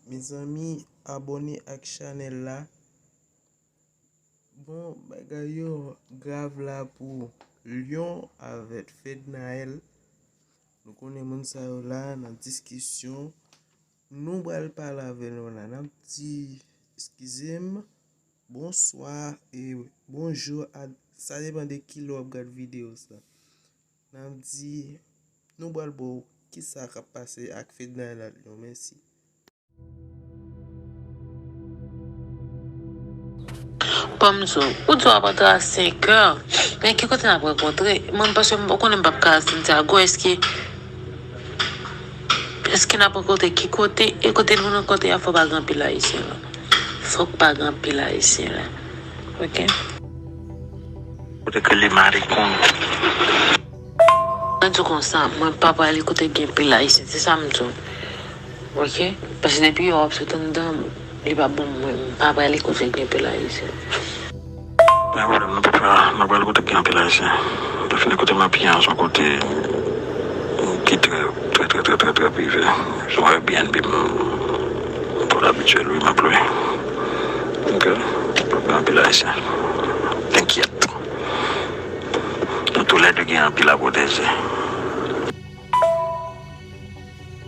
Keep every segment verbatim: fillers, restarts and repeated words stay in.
Mezanmi, abòne ak chanèl la. Bon, bagay yo grav la pou Lyon avèk Fednaelle. Nou konnen moun sa yo la nan diskisyon. Nou pral pale avè nou la. N ap di, eskize m, bonswa e bonjou a, sa depann de kilè w ap gad videyo sa. N ap di, nou pral ba w kisa k ap pase ak Fednaelle ak Lyon. Mèsi. Ban m di w, ou di w ap antre a senkè, men ki kote n ap rankontre? Mwen, paske m konnen m p ap ka al Santiago, èske, èske n ap rankontre ki kote? E kote nou rankontre a, fò pa gen anpil Ayisyen la. Fòk pa gen anpil Ayisyen la. Oke? Ou te ke li marikon. Mwen di w konsa, mwen pa prale kote gen pil Ayisyen, se sa m di w. Oke? Paske depi yè w ap sot anndan, li pa bon mwen, m pa prale kote gen pil Ayisyen. Pa gen pwoblèm, nou pa pral, nou pral kote gen anpil Ayisyen. Defini kote m ap ye an, se yon kote ki trè, trè, trè, trè, trè, trè prive. Se yon Airbnb, m twò abitye lwe, m ap lwe. Oke? Pa gen anpil Ayisyen. Enkyèt. Nou toulède gen anpil a pwoteje.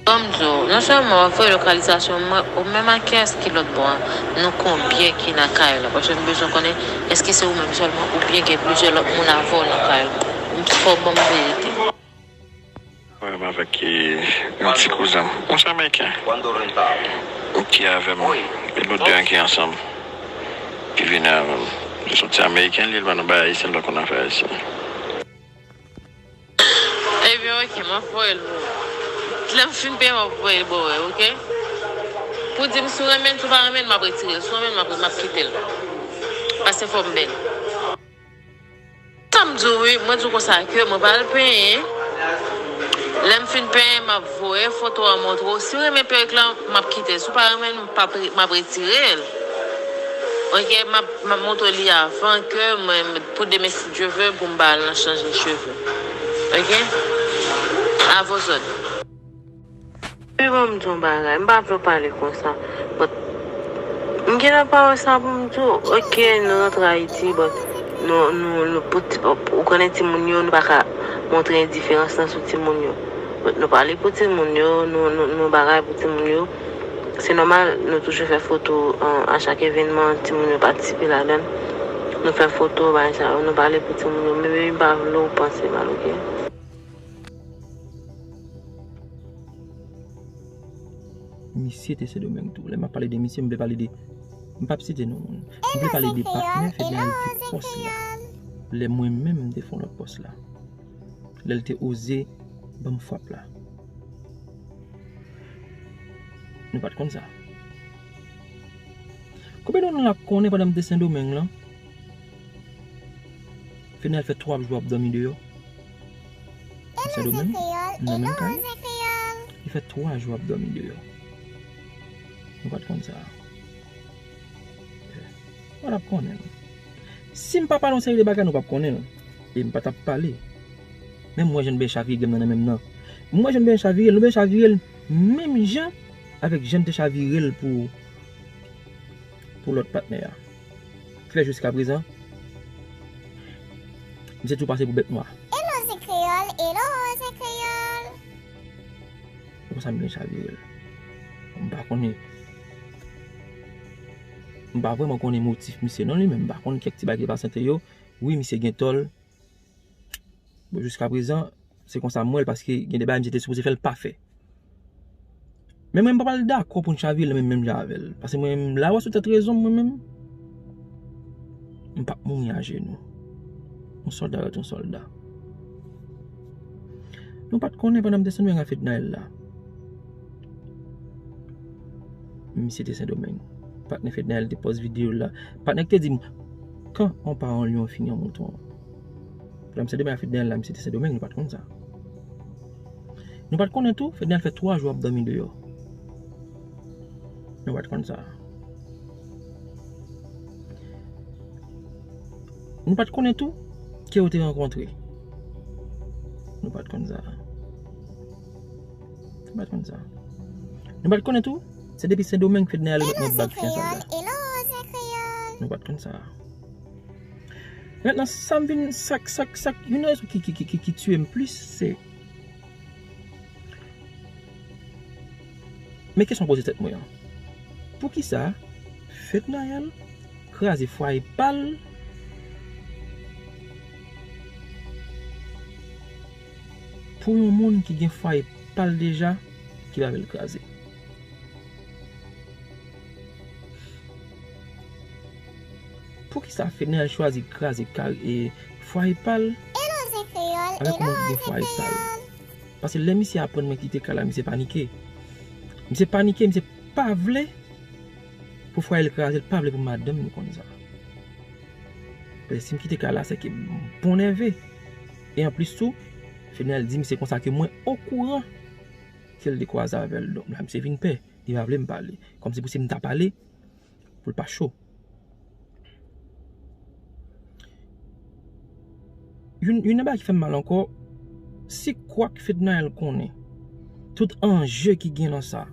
Ban m di w, non sèlman w ap voye lokalizasyon mwen, ou menm ak kiyès ki lòt bò a? Nou konbyen ki nan kay la? Paske m bezwen konnen, èske se ou menm sèlman oubyen gen plizyè lòt moun avè w nan kay la? Fò w ban m verite. Mwen menm avèk yon ti kouzen m, yon ti Ameriken, ki avè m, e nou de an ki ansanm, ki vini avè m. Se yon ti Ameriken li ye, li pa nan bagay Ayisyen, li pa konn afè Ayisyen. Ebyen, oke, m ap voye l ba w. Lè m fin peye, m ap voye l ba w, oke? Pou di m si w renmen l, si w pa renmen l, m ap retire l. Si w renmen l, m ap, m ap kite l. Paske fò m bèl. Sa m di w, wi, mwen di w konsa ke mwen pral penyen. Lè m fin penyen, m ap voye foto a montre w. Si w renmen perik la, m ap kite l. Si w pa renmen l, m p ap, m ap retire l. Oke, m ap, m ap montre w li avan ke mwen, pou demen si Dye ve, pou m pa al nan chanje cheve. Oke? A vos òd. Wi, ban m di w yon bagay, m pa vle w pale konsa. But, m gentan pa wè sa pou m di w. Oke, nou rantre Ayiti, but nou, nou, nou, pou ti, ou konnen timoun yo, nou pa ka montre endiferans lan sou timoun yo. But nou pale pou timoun yo, nou, nou, nou bagay pou timoun yo. Se nòmal, nou toujou fè foto, a chak evènman, timoun yo patisipe ladan l. Nou fè foto, bagay sa yo, nou pale pou timoun yo. Men baby, m pa vle w panse mal, oke? Misye te Sendomeng tou. Lè m ap pale de misye, m vle pale de, m p ap site non moun. M vle pale de patnè Fednaelle te pòs la. Lè mwen menm m te fè yon lòt pòs la. Lè l te oze ban m frap la. Nou pa t konn sa. Konbyen nan nou la konnen pandan m te Sendomeng lan? Fednaelle fè twa jou ap dòmi deyò. Nan Sendomeng, nan menm kay. Li fè twa jou ap dòmi deyò. Nou pa t konn sa. Nou pa t ap konnen l. Si m pa pale yon seri de bagay, nou p ap konnen l. E m pa t ap pale. Men m wè jan l byen chavire grenn nan nan menm nan. M wè jan l byen chavire l, nou byen chavire l menm jan avèk jan l te chavire l pou, pou lòt patnè a. Ki fè jiskaprezan, misye tou pase pou bèt nwa. Hello Zen Kreyòl, hello Zen Kreyòl. Se konsa m byen chavire l. M pa konnen, m pa vrèman konnen motif misye non li menm, m pa konn kèk ti bagay ki te pase ant yo. Wi, misye gen tò l. Bon, jiskaprezan, se konsa m wè l, paske gen de bagay misye te sipoze fè, l pa fè. Men mwen, m pa pral dakò pou n chavire l menm, menm jan avè l. Paske mwen, m la wè sou tèt rezon m, mwen menm. M p ap mouri ajenou. Yon sòlda rete yon sòlda. Nou pa t konnen pandan m te Sendomeng a Fednaelle la. Misye te Sendomeng. Patnè Fednaelle te pòs videyo l la. Patnè k te di m, quand on part en Lyon, on finit en mouton. Pandan m Sendomeng a Fednaelle la, misye te Sendomeng, nou pa t konn sa. Nou pa t konnen tou, Fednaelle fè twa jou ap dòmi deyò. Nou pa t konn sa. Nou pa t konnen tou ke yo te rankontre. Nou pa t konn sa. Nou pa t konn sa. Nou pa t konnen tou Se depi Sendomeng Fednaelle remèt mwen bag fiyansaj la. Nou pa t konn sa. Mentnan, sa m vin, sa, sa, sa, youn nan rezon ki, ki, ki, ki, ki tiye m plis, se, men kesyon m poze tèt mwen an. Poukisa Fednaelle kraze fwaye pa l pou yon moun ki gen fwaye pa l deja ki pa vle l kraze? Poukisa Fednaelle chwazi kraze kari, e, fwaye pa l avèk yon moun ki gen fwaye pa l? Paske lè misye aprann mwen kite kay la, misye panike. Misye panike, misye pa vle pou fwaye l kraze, l pa vle pou madanm li konn sa. Paske si m kite kay la, se ke m pon nève. E anplis tou, Fednaelle di misye konsa ke mwen okouran ke l te kwaze avè l. Donk la, misye vin pè. Li pa vle m pale. Kòmsi pou si m ta pale, pou l pa cho. Youn, youn nan bagay ki fè m mal ankò, si kwak Fednaelle konnen tout anje ki gen nan sa,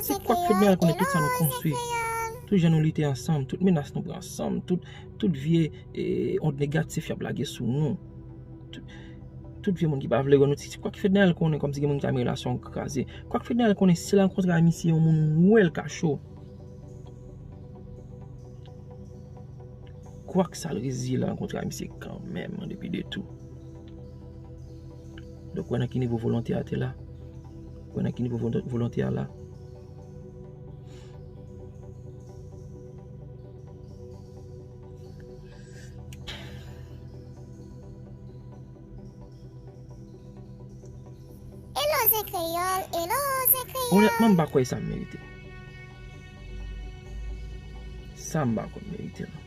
si kwak Fednaelle konnen tout sa nou konstwi, tout jan nou lite ansanm, tout menas nou pran ansanm, tout, tout vye, e, ond negatif y ap lage sou nou, tout, tout vye moun ki pa vle wè nou, si, si kwak Fednaelle konnen kòmsi gen moun ki ta renmen relasyon kraze, kwak Fednaelle konnen si l rankontre a misye yon moun wè l ka cho. Kwak sa l reziye l rankontre a misye kanmenm, an depi de tou. Donk, wè nan ki nivo volonte a te la. Wè nan ki nivo volon-, volonte a la. Hello, Zen Kreyòl, hello, Zen Kreyòl. Onètman, m pa kwè sa m merite. Sa m pa kwè m merite, non.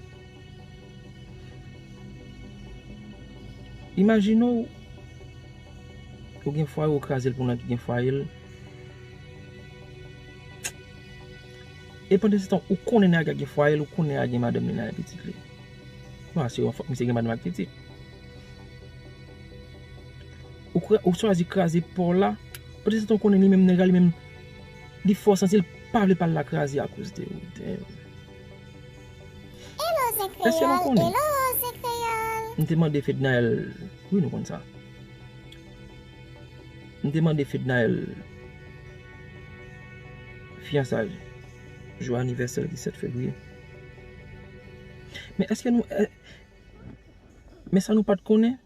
Imajine w, ou gen fwaye, ou kraze l pou nèg ki gen fwaye l. E pandan se tan, ou konnen nèg la gen fwaye l, ou konnen nèg la gen madanm li, nèg la gen pitit li. Bon, se yon fòk misye gen madanm ak pitit. Ou kra-, ou chwazi kraze pa w la, pandan se tan ou konnen li menm, nèg la li menm, li fè w santi l pa vle pa l la kraze akoz de ou. Damn. Èske nou konnen? M te mande Fednaelle, wi, nou konn sa. M te mande Fednaelle fiyansaj, jou anivèsè l ki sèt fevriye. Men èske nou, è-, men sa nou pa t konnen,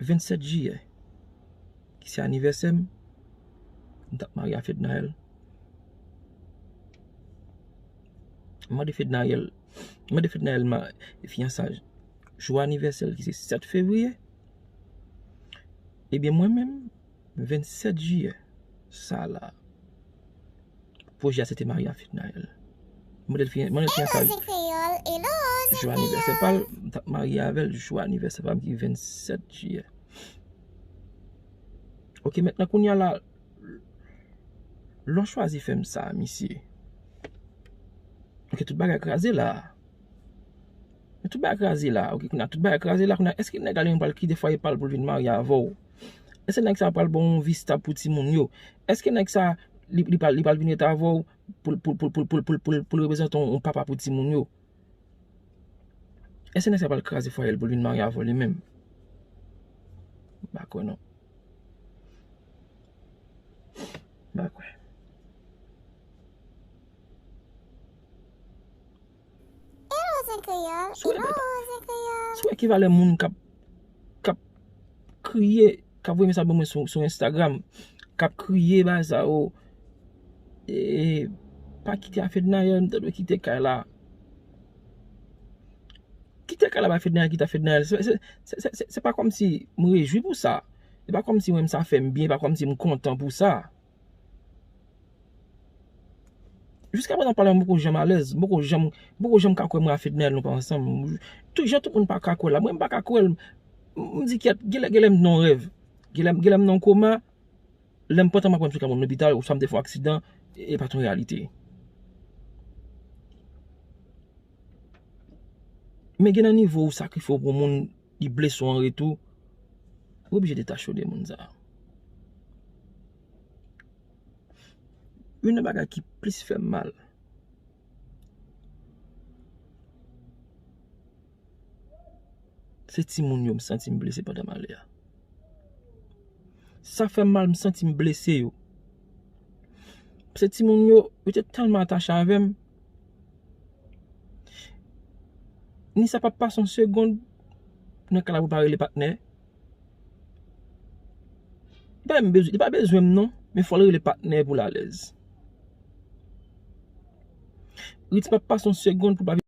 vennsèt jiyè, ki se anivèsè m, m t ap marye a Fednaelle. M mande Fednaelle, m mande Fednaelle ma-, fiyansaj jou anivèsè l ki se sèt fevriye. Ebyen, mwen menm, vennsèt jiyè, sa la, pwojè a se te marye a Fednaelle. M mande l fiyan-, mande l fiyansaj jou anivèsè pa l, m t ap marye avè l jou anivèsè pa m ki vennsèt jiyè. Ok, mentnan kounye a la, lè w chwazi fè m sa, misye. Ok, tout bagay kraze la. Men tout bagay kraze la, ok, kounye a tout bagay kraze la, kounye a, èske nèg la li menm pral kite fwaye pa l pou l vin marye avè w? Èske nèg sa pral ba w yon vi stab pou timoun yo? Èske nèg sa, li, li pral, li pral vin ret avè w pou l, pou l, pou l reprezante yon, yon papa pou timoun yo? Èske nèg sa pral kraze fwaye l pou l vin marye avè w li menm? M pa kwè non. M pa kwè. Hello, Zen Kreyòl. Hello, Zen Kreyòl. Si w wè ki valè moun k ap, k ap kriye, k ap voye mesaj ban mwen sou, sou Instagram, k ap kriye, bagay sa yo, e, pa kite a Fednaelle, m ta dwe kite kay la. Kite kay la ba Fednaelle, kite a Fednaelle. Se, se, se pa kòmsi m rejwi pou sa. Se pa kòmsi mwen, sa fè m byen, se pa kòmsi m kontan pou sa. Jiskaprezan pale m poko janm alèz, m poko janm, m poko janm ka kwè mwen a Fednaelle nou pa ansanm. Tout jan tout moun pa ka kwè la, mwen m pa ka kwè l. M, m di kèt, genlè, genlè m nan yon rèv. Genlè, genlè m nan yon koma. Lè m pantan m aprann sou ka moun lopital, oswa m te fè yon aksidan, e, e pa t yon reyalite. Men gen nan nivo ou sakrifye w pou moun, li blese w an retou, ou oblije detache w de moun sa a. Youn nan bagay ki plis fè m mal, se timoun yo m santi m blese pandan m ale a. Sa fè m mal, m santi m blese yo. Se timoun yo, yo te tèlman atache avè m. Ni sa p ap pase yon segonn nan kay la pou l pa rele patnè. Li pa menm bezwen, li pa bezwen m non, men fò l rele patnè pou l alèz. Ritz p ap pase yon segonn pou l pa